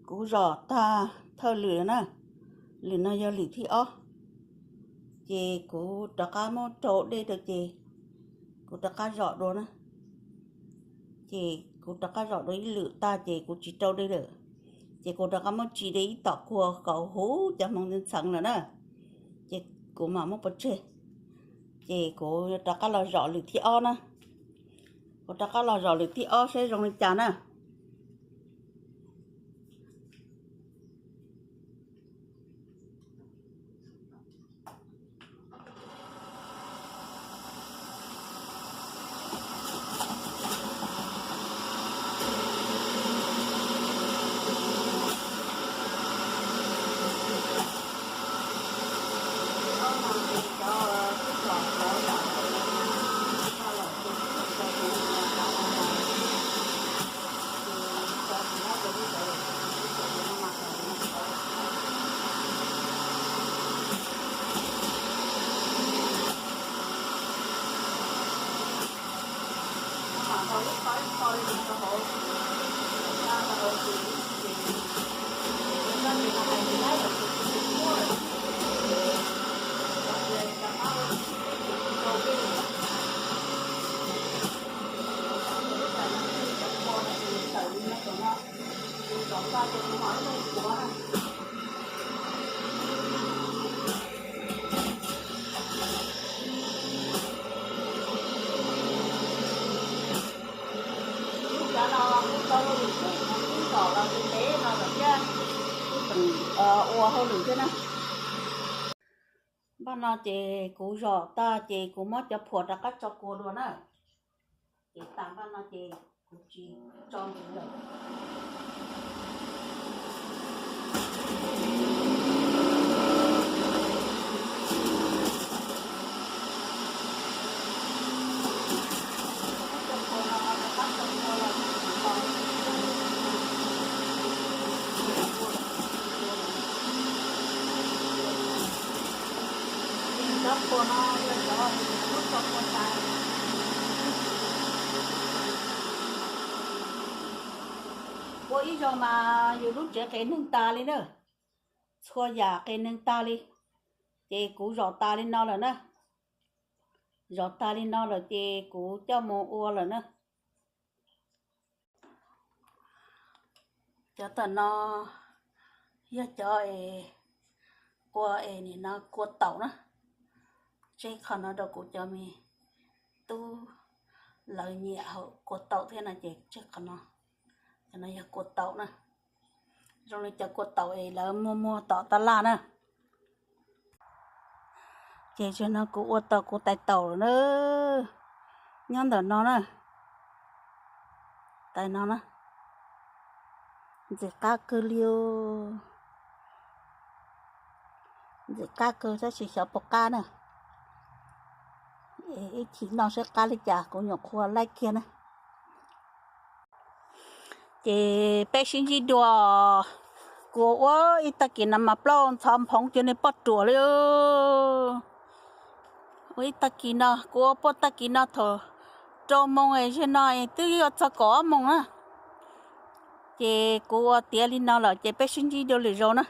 Kuv zom tag thawj lwm na, lwm no yog lwm thib ob, ces kuv rov qab muab rau dej rau ces kuv rov qab zom dua na. Ces kuv rov qab zom dua ib lwm tag ces kuv tsis rau dej lawm, ces kuv rov qab muab tsis dej ib tom kua kom huv cov hmoov ntxheev lawm na, ces kuv mam muab pov tseg. Ces kuv rov qab los zom lwm thib ob na, kuv rov qab los zom lwm thib ob saib zoo li cas na. Lub cav no kuv tau hauj lwm xwb, kuv tsis zom los tus ntev no lawm thiab, kuv tseem ua hauj lwm thiab na. Npaj no ces kuv zom tag ces kuv muab cov phuam rov qab tso kua dua na. Ces tas npaj no ces kuv tsis tso ntxiv lawm. Cov phuam no yog cov lub tso kua tas. Ua ib zaug mas yus lub tsev qias neeg tas li na, txhua yam qias neeg tas li. Ces kuv zom tas li no lawm na, zom tas li no lawm ces kuv coj mus ua lawm na. Cov tam no yog cov es kua es nim no kua taum na. Tseg qhov no rau kuv cov me tub lawv nyiam haum kua taum thiab no ces tseg qhov no. Cov no yog kua taum na, zoo li cov kua taum es lawv muag muag tom tab laj na. Ces zaum no kuv ua tau kuv tais taum lawm na, nyob ntawm no na, tais no na, ntxim qab kawg li, ntxim qab kawg tab sis xyov puas qab na. Ib chim no saib qab li cas kuv nyuam qhuav laij kiag na. Ces peb sib ntsib dua, kuv ua ib tag kis no mas plaub ntxhov nphoov cuag niag poj ruam li. Ua ib tag kis no, kuv ua puag tag kis no thaum rau moos es zaum no es twb yuav txog kaum ob moos na. Ces kuv ua tiav li no lawm ces peb sib ntsib dua lwm zaus na.